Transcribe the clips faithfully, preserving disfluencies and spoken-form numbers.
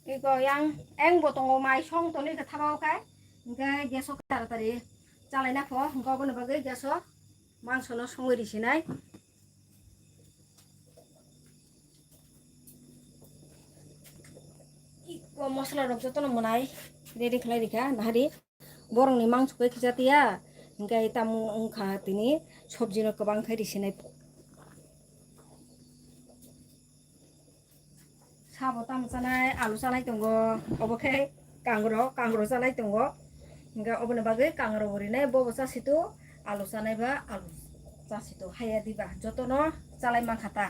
Iko yang eng bo tongo, mai song toni khe thaba o khai. Hingke gas o taratari chalai na pho, hingke oboni bagwi gas o mangso no songwi risinai. Iko mosola rok jotono mwnai ready khlai rikha nahari. Borokni mangso khe khija tiya, hingke tamo wngkha tini sobji no kwbang khe risinai. Sabo tamo chanai, alu chanai tongo, obo khe kangro, kangro chanai tongo. Hingke oboni bagwi kangro bo rinai, bobo chasitu, alu chanai ba alu chasitu, haya diba, jotono chalai mankha ta.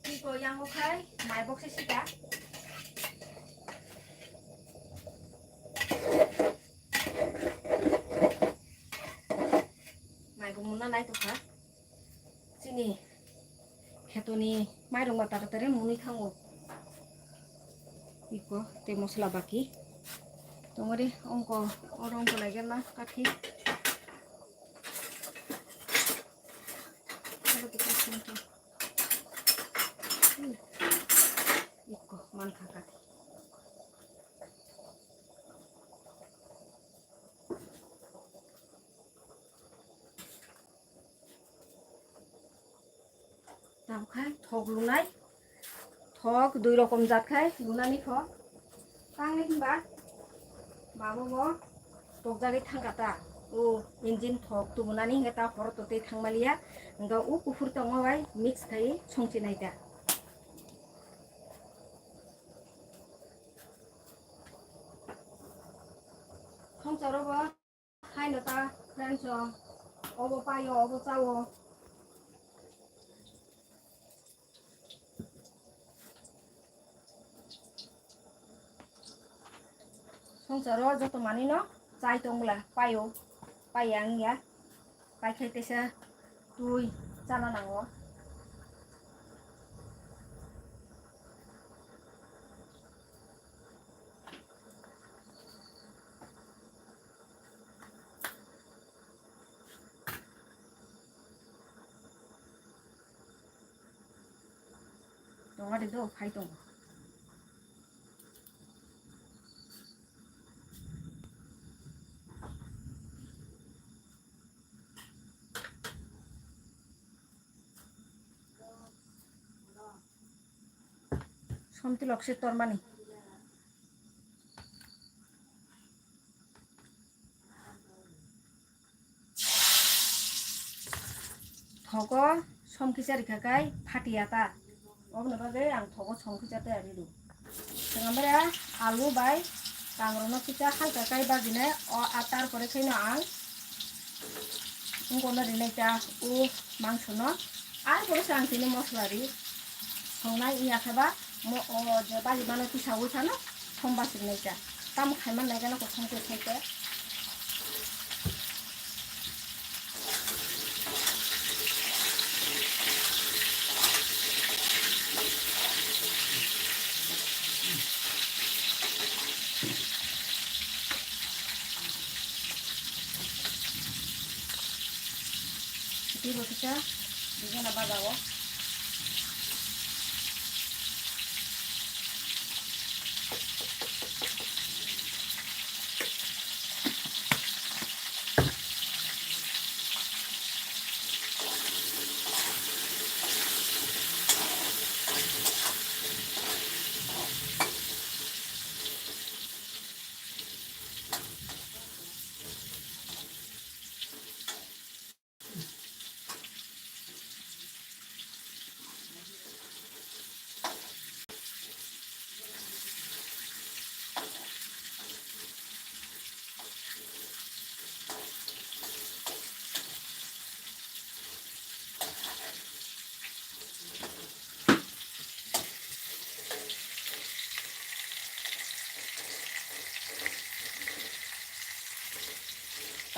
Tiko yango khai mai bokse sita. Mai bo muna nai tokha. Chini khetoni mairung ba taratari muni thango. Iko te mosla baki. Tongori ongko oro ongko laigerna kathi. Iko mankha kathi. Tabuk khai thok lunai. Thok dui rokom jat khai lunani pho. Tangni hinba babo bo tokjagwi thangkha ta. O engine thok tubunani hinga ta horo totwi thangmaliya. Hinga o kuphur tongo bai mix khai songchinai ta. Songcharo bo. Haino ta friends rok, obo paio, obo chao. Songsaro joto manwino chai tong bwla paio, paiya wngya, paikhe teisa twi chana nango. Tongo de do, phai tongo. Somti lokse tormani. Thogo somkisa rikha kai phatiya ta. Oboni bagwi ang thogo somkisa tayari rw. Swnamre alu bai kangrokno kisa halka kai bajinai, o, a, tarpore khaino ang wngkokno rinai ta o mangsono. Arpore se ang tini mosla ri songnai, wngya khe ba mo-, o, je bajimano tisaui phano. Thom bachiknai ta. Tamo khaiman nai gana kothom khe khai khe. Tei bo kisa, di gana baja o.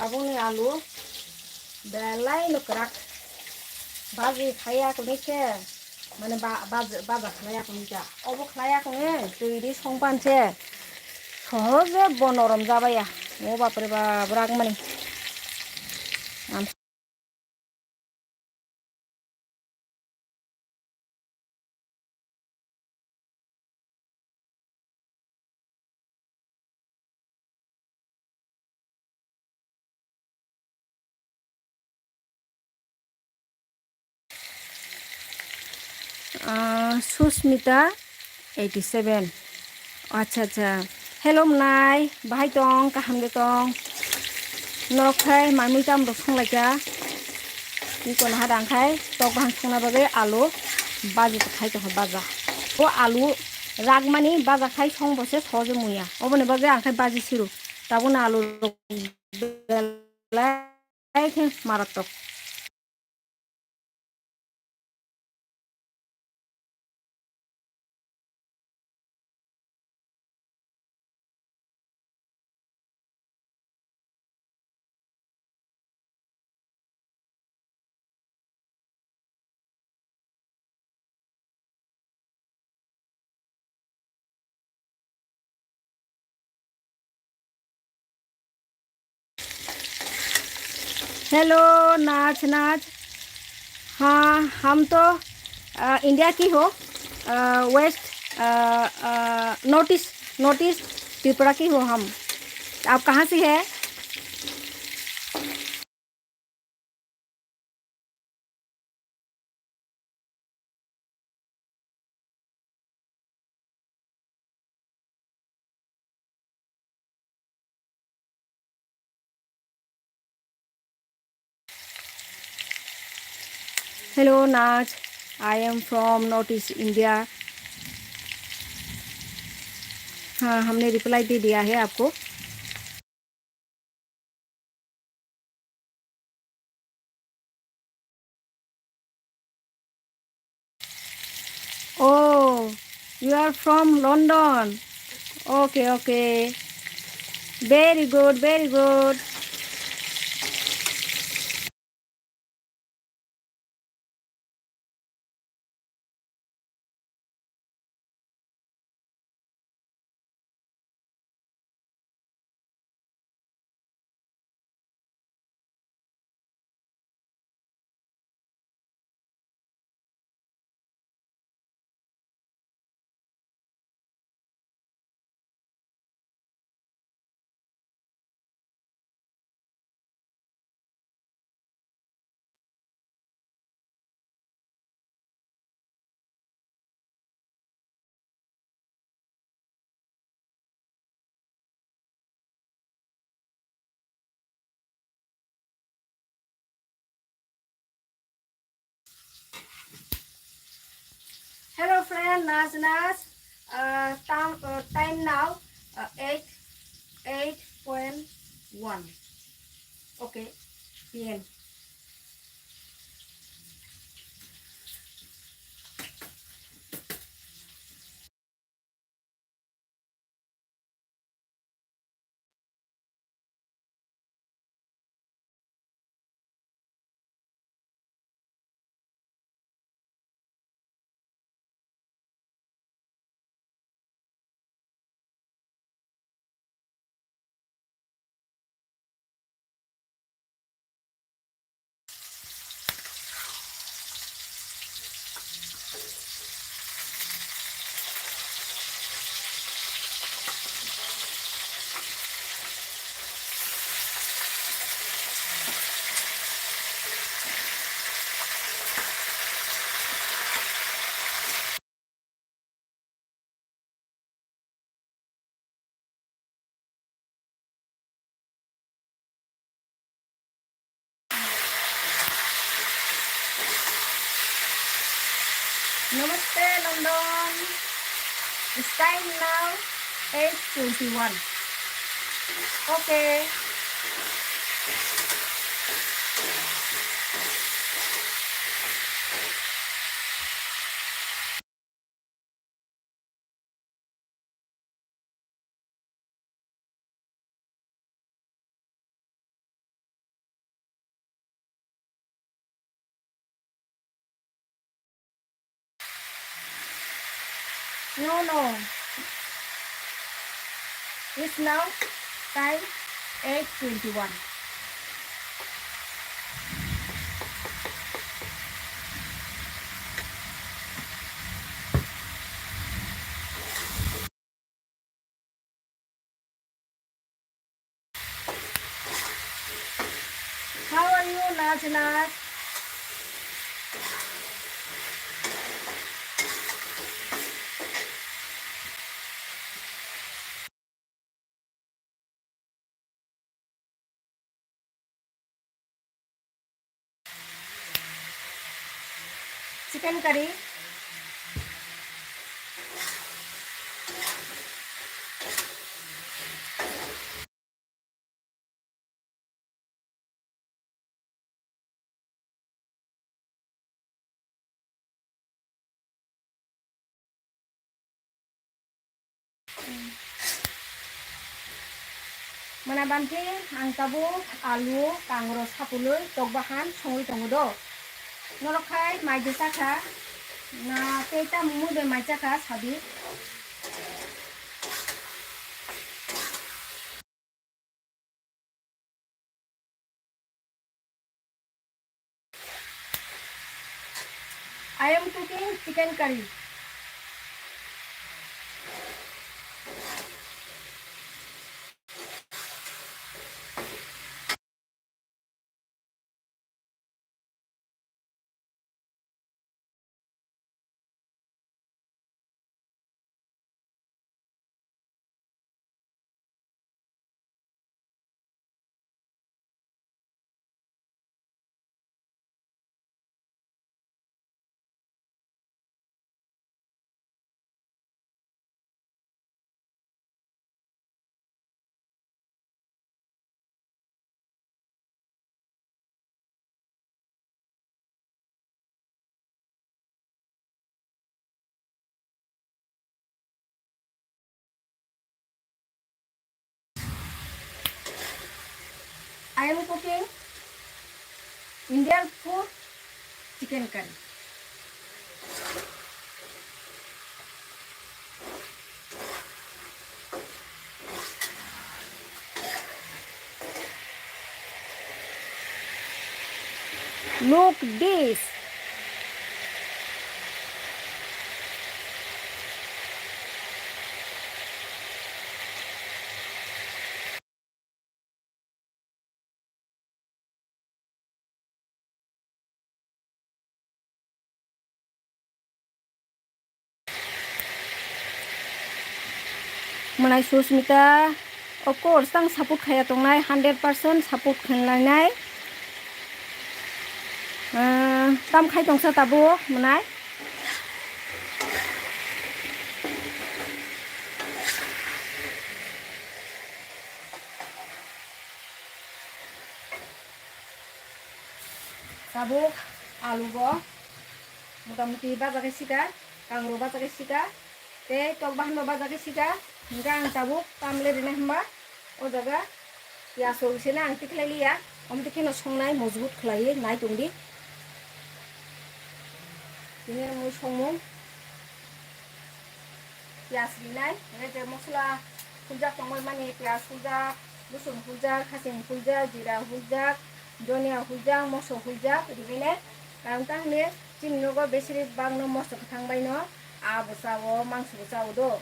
Tabukni alu belai no kwrak. Baji khaiya kuni khe, mane ba-, baj-, baja khaiya kuni khe. Obo khaiya kuni, twi ri song pan se. Sohoje bo norom jabaya. O bapre bap, rak mani. Ah, Susmita eighty seven. Acha, acha. Hello, mwnai. Bahai tong, kaham de tong. Norok khai manwi tam rok song lai kha. Ni kono ha dang khai, tok bahang songna bagwi alu baji khai tong kha baja. O alu ragmani baja khai song bo se soje muya. Oboni bagwi ang khai baji siru. Tabuk no alu rok belai khe marattok. Hello, नाच नाच। हाँ, हम तो, अ, India की हो, uh, west, uh, uh, north east, north east Tripura की हो हम। आप कहाँ से है? Hello नाच, I am from North East India। हाँ, हमने रिप्लाई दे दिया है आपको। Oh, you are from London. Okay, okay. Very good, very good. Hello friend, नाच नाच। Uh, time, uh, time now, uh, eight, eight point one। Okay, P M। Namaste London. It's time now eight twenty-one. Okay. No, no. It's now time eight twenty-one. How are you, Najnat? Chicken curry. Mwnabamti ang tabuk alu, kangro, sapului, tokbahan songwi tongo do. Norok khai mai de chakha, na tei tamo mui bai mai chakha sadi. I am cooking chicken curry. I am cooking Indian food, chicken curry. Look this. Mwnai Susmita, of course, tang support khaya tongnai, hundred percent support khlainai. Ah, tam khai tongsa tabuk, mwnai. Tabuk alu bo motamuti baja khe sika, kangro baja khe sika, tei tok bahan bo baja khe sika. Hingkhe ang tabuk tamle rina hwnba o jaga piyaj rok se na ang tikhlai liya, omo tikhe no songnai mojbut khlaiwi nai tongdi. Tini mui songmung. Piyaj rinai, hingke je mosla huljak tongmani, piyaj huljak, rosun huljak, hasing huljak, jira huljak, donia huljak, moso huljak, ribine. Karon ta hwnwi chini nogo besiri bagno moso kwthang baino abo chao, mangso bo chao do.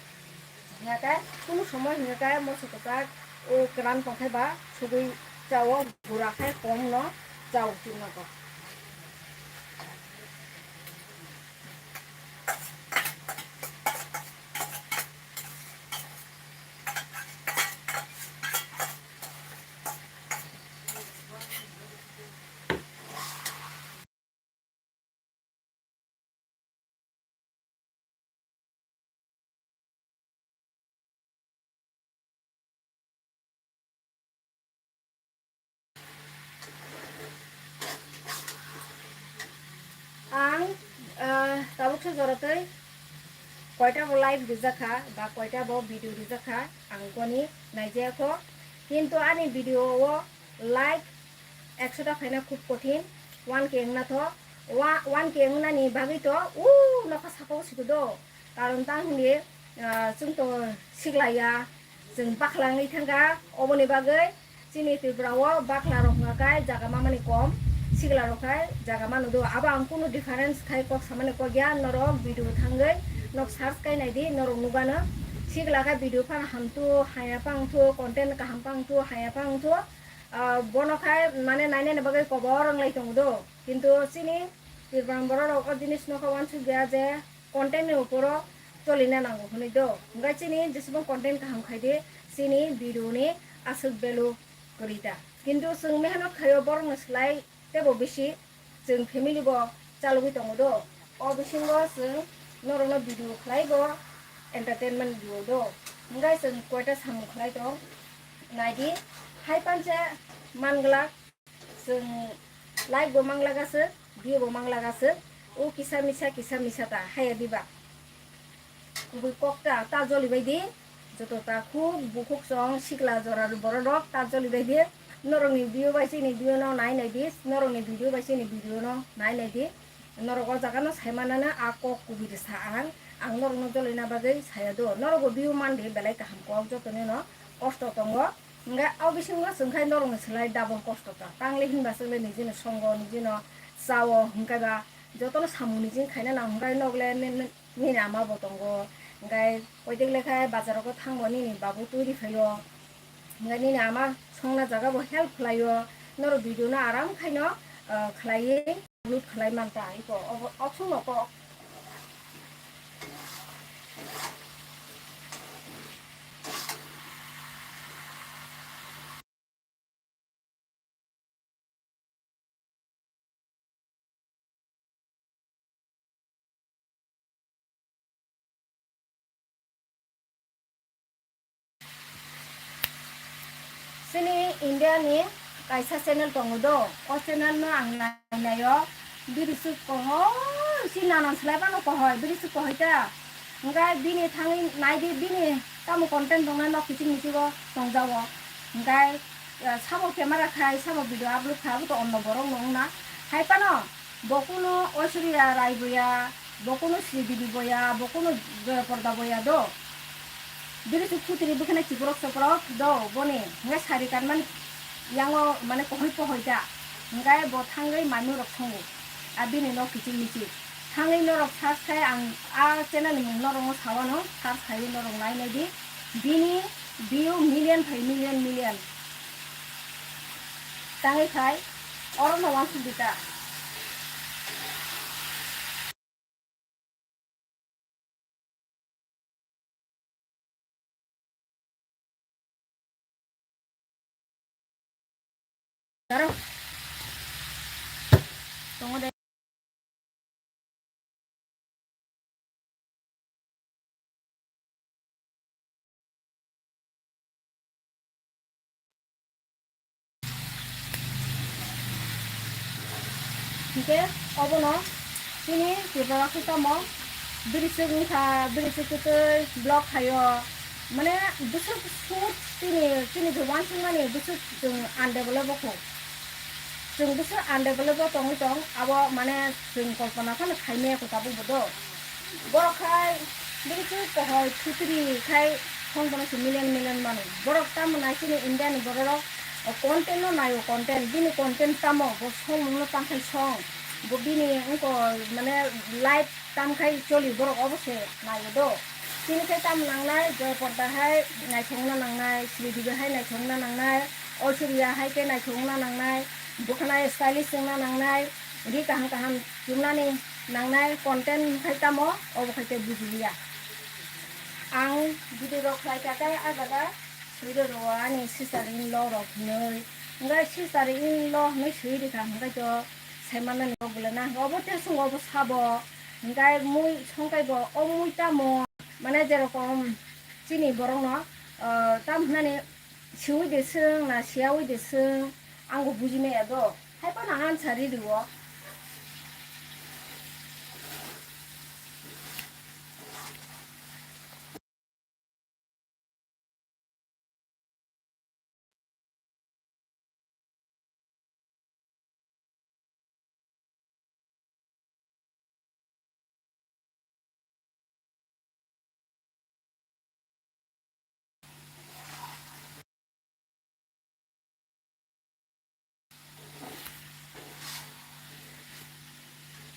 Hingke kunu somoy hingke moso kwchak o kwran tongkhe ba sugui chao, gura khe kom no chao chini nogo. Ang, ah, tabuk se jora tei koita bo live rijak kha ba koita bo video rijak kha, ang goni naijaya kho. Kintu ani video o like ekso ta phaina khub kothin, one K wngna tho, wa-, one K wngnani bagwi to u nokha saka o sito do. Karon tang hwnwi, ah, chwng to siklaiya, chwng bakhla wngwi thangkha, oboni bagwi chini Tripura o bakhla rok hwnka khe jaga mamani kom, sikla rok khai jaga mano do. Abo ang kunu difference khai kok samani kok ya, norok video thangwi nok search khai naidi, norok nukgano sikla khe video phano hamthu, haya phano wngthu, content kaham phano wngthu, haya phano wngthu. Ah, bono khai mane nainani bagwi kobor wnglai tongo do. Kintu chini Tripura borok rok o jinis no khe uansuk ya je content ni upor o cholina nango hwnwi do. Hwnkhe chini jesubong content kaham khai di, chini video ni aswk value kwrwi ta. Kintu chwng mehnat khaio borok ni slai teibo bisi chwng family bo chalogwi tongo do. O bisingo chwng norokno video khlai bo entertainment video do. Hwnkhe chwng koita samung khlai tong naidi, hai panche manglak, chwng like bo manglak aswk, view bo manglak aswk, o kisa misa, kisa misa ta haya diba. Kubui kok ta, ta joli bai di. Joto takhuk bukhuk chwng sikla jora borok rok ta joli bai di. Norokni view bai chini view no nai nai di. Norokni video bai chini video no nai nai di. Norok o jaga no sai manana a kok kubui rwsa ang. Ang norok no jolina bagwi saya do. Norok bo view man di belai kaham kok jotoni no kosto tongo. Hwnkhe o bisingo chwng khai norokni slai double kosto ta. Tangli hinba chwngli nijino songo, nijino chao hwnkhe ba jotono samung nijin khaina nang hwnkhe nokle ne, ne, Nini ama bo tongo, hwnkhe koitik lekha bazar o thangbo nini babu twi riphaio, hwnkhe nini ama songna jaga bo help khlaio, norok video no aram khaino, ah, khlaiwi upload khlai manta iko obo option no kok. Chini India ni kaisa channel tongo do, o channel no ang nai naio, bini swk kohoi, si nanan slai phano kohoi, bini swk kohoi ta. Hwnkhe bini thangwi naidi, bini tamo content tongnai nok kiching miching o tongjao. Hwnkhe, eh, sabo camera khai, sabo video upload khai, abo to onno borok no wngna. Hai phano bo kuno Oishwarya Rai boya, bo kuno Sridevi boya, bo kuno Joya Porda boya do. Bini swk putri bwkhwnai chiborok soborok do boni. Hwnkhe sari kanmani yango mane kohoi pohoi ta. Hwnkhe bo thangwi manwi rok thongo. A bini nok kiching miching. Thangwi norok search khai ang a channel ni mung norok no sawano, search khaiwi norok nai nai di. Bini view million phai million, million. Tangwi khai oro no wansuk di ta. Daro. Tongo de. Hingke obono chini Tripura khe tamo bwrwi swk wngkha, bwrwi swk kwtwi vlog khaio, mane bwswk sut chini, chini je uansukmani bwswk chwng undevelop o kho. Chwng bwswk undevelop o tongwi tong, abo mane chwng kolpona phano khaimaya kho tabukbo do. Borok khai bini khe pohor thutri khai song bono se million million mano. Borok tamo nai chini India ni borok rok content no naio, content, bini content tamo bo song no tang khai song, bo bini wngko mane life tam khai choli borok obo se naio do. Chini khai tamo nangnai Joy Porda hai naithok wngna nangnai, Sridevi hai naithok wngna nangnai, Oishwarya hai khe naithok wngna nangnai, bwkhwnai stylish wngna nangnai, ri kaham kaham chumnani nangnai content khai tamo obo khai khe buji liya. Ang video rok khlai kha khe ah jaga sui rw rw ani sister in law rok hinwi. Hwnkhe sister in law hinwi sui rikha hwnkhe to sai manani rok belai na hwnkhe obo te swngo obo sabo. Hwnkhe mui songkhe bo o mui tamo mane jerokom chini borok no, ah, tam hwnani siwi de swng na siyawi de swng ang bo buji maya do. Hai phano ang answer ri rw o.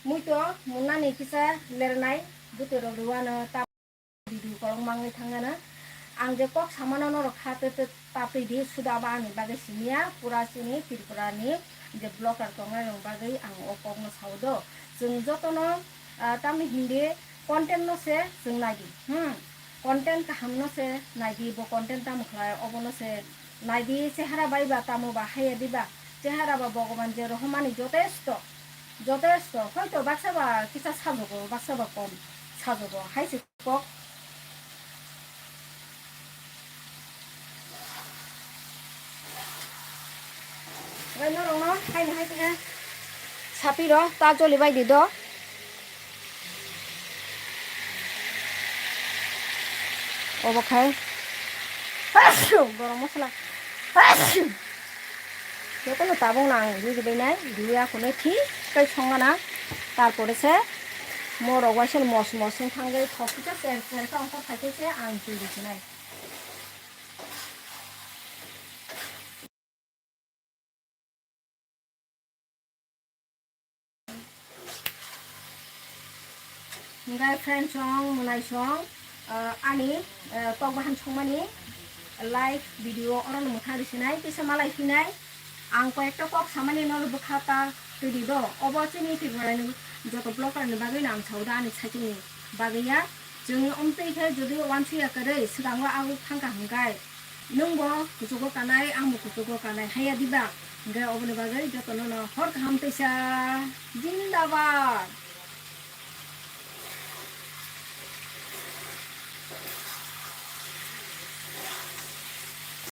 Muito munani kisa lernai bwtwi rok rwano ta video kolok mangwi thangana. Ang je kok samano norok kha twi twi ta twi di suda ba ani bagwi simiya pura chini Tripura ni je blogger tongnai rok bagwi ang o kok no sao do. Chwng jotono, ah, tamni hindi content no se chwng nai di. Hmm. Content kaham no se nai di, bo content tamo khlai obo no se nai di, chehara bai ba tamo ba haya di ba. Chehara ba Bhogoban je rohormani jotesto. Jotesto, hoito baksa ba kisa sajogo, baksa ba kom sajogo, hai se kok. Omo norokno haino hai khe sapi rw ta joli bai di do. Obo khai gorom masala. Jotono tabuk no ang rw rw bai nai, rw ya kheno thik khe songna na. Tarpore se morok waisa mos mos wng thang bai thok kisa cher cher khe ongkhor khai khe se ang twi rw nai. Hingke friends song, mwnai song, ah, ani, ah, tok bahan songmani live video oro no mwthang risinai, kisa malai phinai. Ang koi ekta kok samani no bwkha ta twi di do. Obo chini Tripura ni joto vlogger ni bagwi no ang sao da, ani saichung ni bagwi ya. Chwng omtwi khe jodi uansukya kwrwi swkango aguk thangkha hwnkhe, nwngbo kuchugo kanai, angbo kuchugo kanai, haiya diba? Hwnkhe oboni bagwi jotono no hor kaham teisa jindabad.